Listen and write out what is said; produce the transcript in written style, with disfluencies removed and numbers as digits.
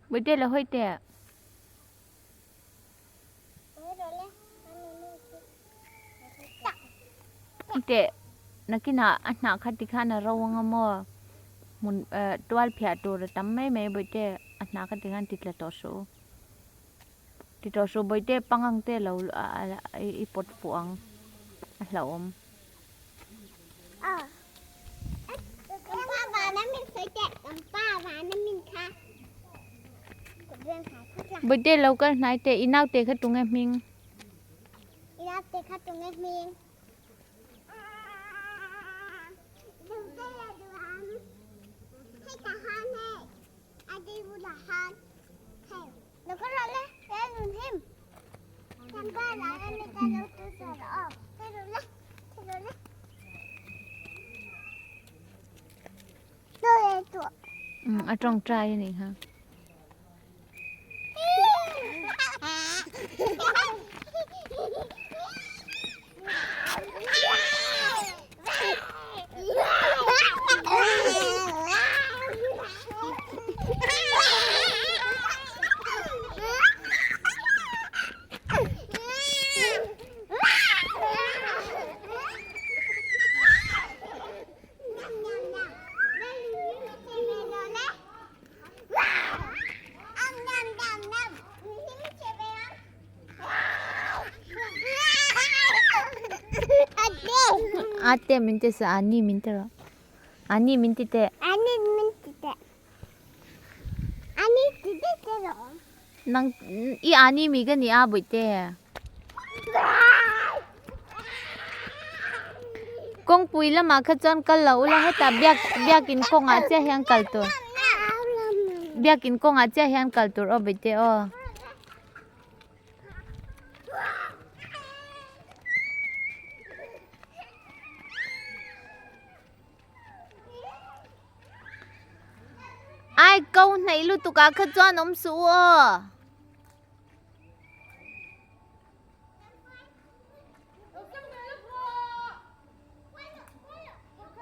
Bawihte lo hawi teh. Teh nakinah a hnah kha tikhan a ro anga maw hmun eh tual phiah tur a tam mai mai bawihte a hnah kha tikhan ti tla tawh suh u. Ti tawh suh bawihte pangang te lo i pawt fuh ang a hlauhawm. Bawihte lo kal hnai teh i naute kha tunge hming? A tawngtai a nih kha. Ate min ti sa ani min ti rawh ani min ti teh ani min ti teh ani ti teh te rawh nang i ani mi ka ni a bawihte kawngpui lamah kha chuan kal lo ula hetah biak biakin kawngah chiah hian kal tur biakin kawngah chiah hian kal tur aw bawihte aw. Ai ko hnaih lutuk ah kha chuan awm suh u aw.